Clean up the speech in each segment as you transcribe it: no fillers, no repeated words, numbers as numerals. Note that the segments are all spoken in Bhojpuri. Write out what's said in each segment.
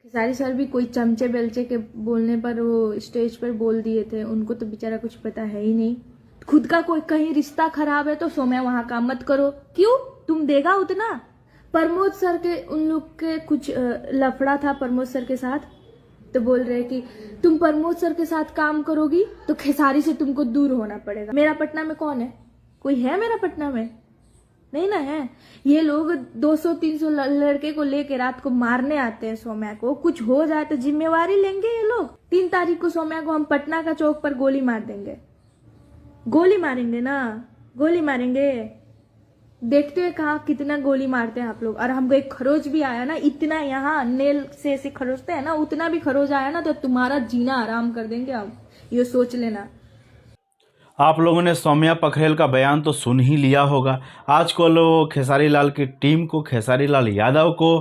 खेसारी सर भी कोई चमचे बेलचे के बोलने पर वो स्टेज पर बोल दिए थे, उनको तो बेचारा कुछ पता है ही नहीं। खुद का कोई कहीं रिश्ता खराब है तो सौम्या वहां काम मत करो। क्यों तुम देगा उतना? प्रमोद सर के उन लोग के कुछ लफड़ा था प्रमोद सर के साथ, तो बोल रहे कि तुम प्रमोद सर के साथ काम करोगी तो खेसारी से तुमको दूर होना पड़ेगा। मेरा पटना में कौन है? कोई है मेरा पटना में? नहीं ना है। ये लोग 200-300 लड़के को लेके रात को मारने आते हैं सौम्या को। कुछ हो जाए तो जिम्मेवारी लेंगे ये लोग। 3 तारीख को सौम्या को हम पटना का चौक पर गोली मार देंगे। गोली मारेंगे ना, गोली मारेंगे। देखते हैं कहाँ कितना गोली मारते हैं आप लोग। और हमको एक खरोच भी आया ना, इतना यहाँ नेल से ऐसे खरोचते हैं ना, उतना भी खरोच आया ना तो तुम्हारा जीना आराम कर देंगे हम, ये सोच लेना। आप लोगों ने सौम्या पखरेल का बयान तो सुन ही लिया होगा। आज को लोग खेसारी लाल की टीम को, खेसारी लाल यादव को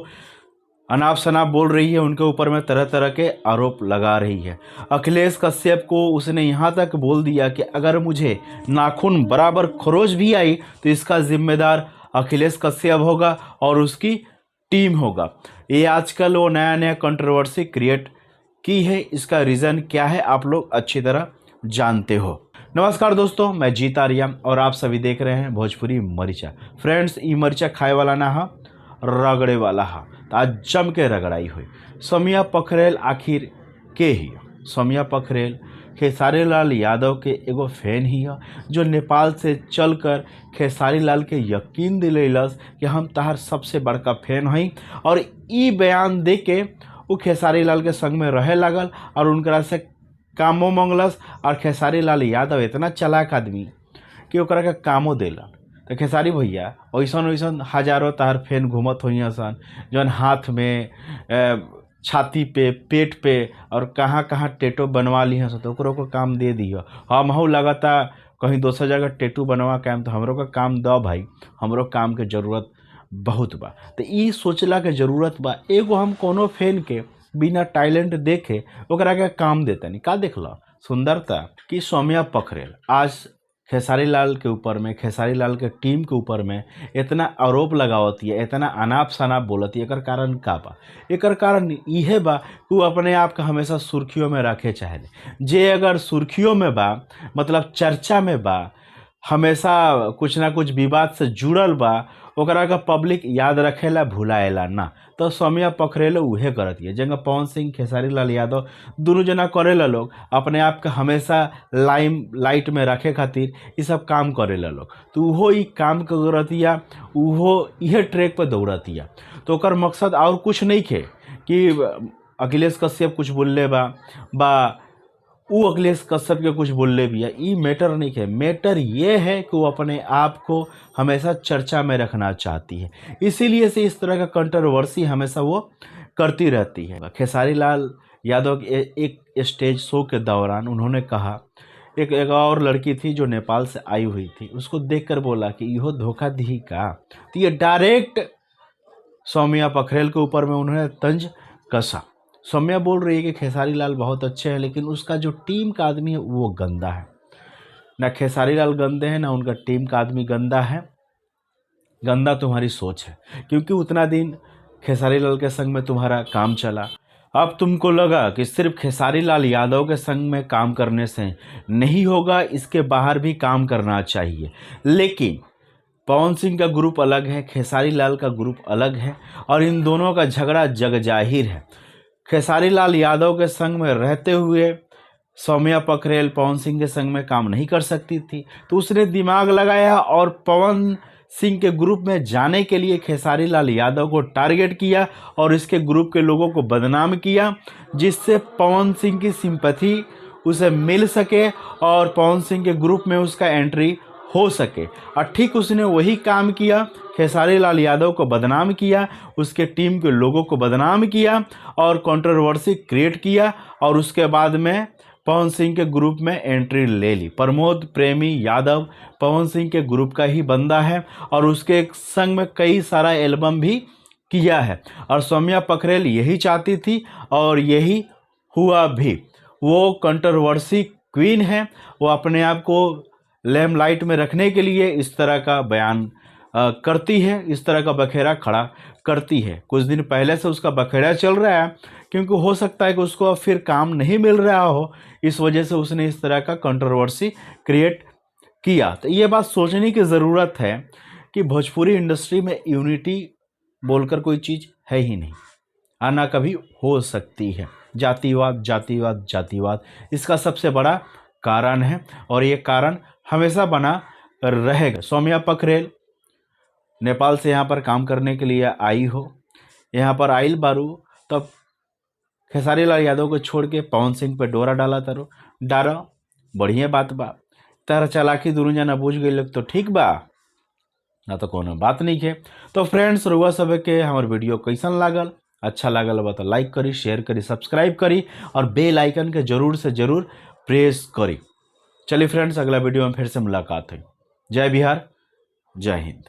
अनाप शनाप बोल रही है, उनके ऊपर में तरह तरह के आरोप लगा रही है। अखिलेश कश्यप को उसने यहाँ तक बोल दिया कि अगर मुझे नाखून बराबर खरोच भी आई तो इसका जिम्मेदार अखिलेश कश्यप होगा और उसकी टीम होगा। ये आजकल वो नया नया कंट्रोवर्सी क्रिएट की है, इसका रीज़न क्या है आप लोग अच्छी तरह जानते हो। नमस्कार दोस्तों, मैं जीत आर्या और आप सभी देख रहे हैं भोजपुरी मरीचा। फ्रेंड्स, ई मरीचा खाए वाला ना हा, रगड़े वाला हा। तो आज जम के रगड़ाई हुई। सौम्या पखरेल आखिर के ही? सौम्या पखरेल खेसारी लाल यादव के एगो फैन ही है, जो नेपाल से चलकर खेसारी लाल के यकीन दिलैलस कि हम तहार सबसे बड़का फैन हई। और ई बयान दे के वो खेसारी लाल के संग में रहे लागल और उनकरा से कामो मंगलस। और खेसारी लाल यादव इतना चालाक आदमी कि ओकरा के कामो देलन। तो खेसारी भैया ऐसन वैसन हजारों तार फैन घूमत हुई सन, जौन हाथ में, छाती पे, पेट पे और कहाँ कहाँ टेटो बनवा ली हसन, तो ओकरो को काम दे दियो। हमहू लगाता कहीं दोसर जगह टेटू बनवा के आएम तो हमरो का काम दो भाई, हमरो काम के ज़रूरत बहुत बा। तो ई सोचला के ज़रूरत बा, एगो हम कोनो फैन के बिना टैलेंट देखे ओकरा के काम देतनी। का देखल सुंदरता कि सौम्या पखरेल आज खेसारी लाल के ऊपर में, खेसारी लाल के टीम के ऊपर में इतना आरोप लगावती है, इतना अनाप शनाप बोलती है। एकर कारण का बा? एकर कारण इहे बा कि वो अपने आप के हमेशा सुर्खियों में रखे चाहेले। जे अगर सुर्खियों में बा, मतलब चर्चा में बा, हमेशा कुछ ना कुछ विवाद से जुड़ल बा, ओकरा का पब्लिक याद रखेला, भुलाएला ना। तो सौम्या पखरेल उहे करती है जंगा पवन सिंह, खेसारी लाल यादव दोनों जना करेला लोग, अपने आप के हमेशा लाइम लाइट में रखे खातिर ये सब काम करेला लोग। तो उहो ई काम करतिया, उहो इहे ट्रैक पर दौड़तिया। तो ओकर मकसद और कुछ नहीं खे कि अखिलेश कश्यप कुछ बोलले बा, बा वो अखिलेश कश्यप के कुछ बोलले भी है, ई मैटर नहीं है। मैटर ये है कि वो अपने आप को हमेशा चर्चा में रखना चाहती है, इसीलिए से इस तरह का कंट्रोवर्सी हमेशा वो करती रहती है। खेसारी लाल यादव के एक स्टेज शो के दौरान उन्होंने कहा, एक और लड़की थी जो नेपाल से आई हुई थी, उसको देखकर बोला कि इहो धोखा दी का। तो ये डायरेक्ट सौम्या पखरेल के ऊपर में उन्होंने तंज कसा। सौम्या बोल रही है कि खेसारी लाल बहुत अच्छे हैं, लेकिन उसका जो टीम का आदमी है वो गंदा है। ना खेसारी लाल गंदे हैं, ना उनका टीम का आदमी गंदा है। गंदा तुम्हारी सोच है, क्योंकि उतना दिन खेसारी लाल के संग में तुम्हारा काम चला। अब तुमको लगा कि सिर्फ खेसारी लाल यादव के संग में काम करने से नहीं होगा, इसके बाहर भी काम करना चाहिए। लेकिन पवन सिंह का ग्रुप अलग है, खेसारी लाल का ग्रुप अलग है, और इन दोनों का झगड़ा जगजाहिर है। खेसारी लाल यादव के संग में रहते हुए सौम्या पखरेल पवन सिंह के संग में काम नहीं कर सकती थी, तो उसने दिमाग लगाया और पवन सिंह के ग्रुप में जाने के लिए खेसारी लाल यादव को टारगेट किया और इसके ग्रुप के लोगों को बदनाम किया, जिससे पवन सिंह की सिंपैथी उसे मिल सके और पवन सिंह के ग्रुप में उसका एंट्री हो सके। और ठीक उसने वही काम किया, खेसारी लाल यादव को बदनाम किया, उसके टीम के लोगों को बदनाम किया और कंट्रोवर्सी क्रिएट किया, और उसके बाद में पवन सिंह के ग्रुप में एंट्री ले ली। प्रमोद प्रेमी यादव पवन सिंह के ग्रुप का ही बंदा है और उसके संग में कई सारा एल्बम भी किया है। और सौम्या पखरेल यही चाहती थी और यही हुआ भी। वो कंट्रोवर्सी क्वीन है, वो अपने आप को लैमलाइट में रखने के लिए इस तरह का बयान करती है, इस तरह का बखेरा खड़ा करती है। कुछ दिन पहले से उसका बखेड़ा चल रहा है, क्योंकि हो सकता है कि उसको अब फिर काम नहीं मिल रहा हो, इस वजह से उसने इस तरह का कंट्रोवर्सी क्रिएट किया। तो ये बात सोचने की ज़रूरत है कि भोजपुरी इंडस्ट्री में यूनिटी बोलकर कोई चीज़ है ही नहीं, आना कभी हो सकती है। जातिवाद, जातिवाद, जातिवाद इसका सबसे बड़ा कारण है और ये कारण हमेशा बना रहेगा। सौम्या पखरेल नेपाल से यहाँ पर काम करने के लिए आई हो, यहाँ पर आइल बारू तब खेसारी लाल यादव को छोड़ के पवन सिंह पे डोरा डाला तारो डारा, बढ़िया बात बा। तारा चालाकी दुनू जना बुझ गई तो ठीक बा, ना तो कोनो बात नहीं है। तो फ्रेंड्स, रुआ सब के हमार वीडियो कैसन लागल? अच्छा लागल बा तो लाइक करी, शेयर करी, सब्सक्राइब करी और बेल आइकन के जरूर से जरूर प्रेस करी। चलिए फ्रेंड्स, अगला वीडियो में फिर से मुलाकात है। जय बिहार, जय हिंद।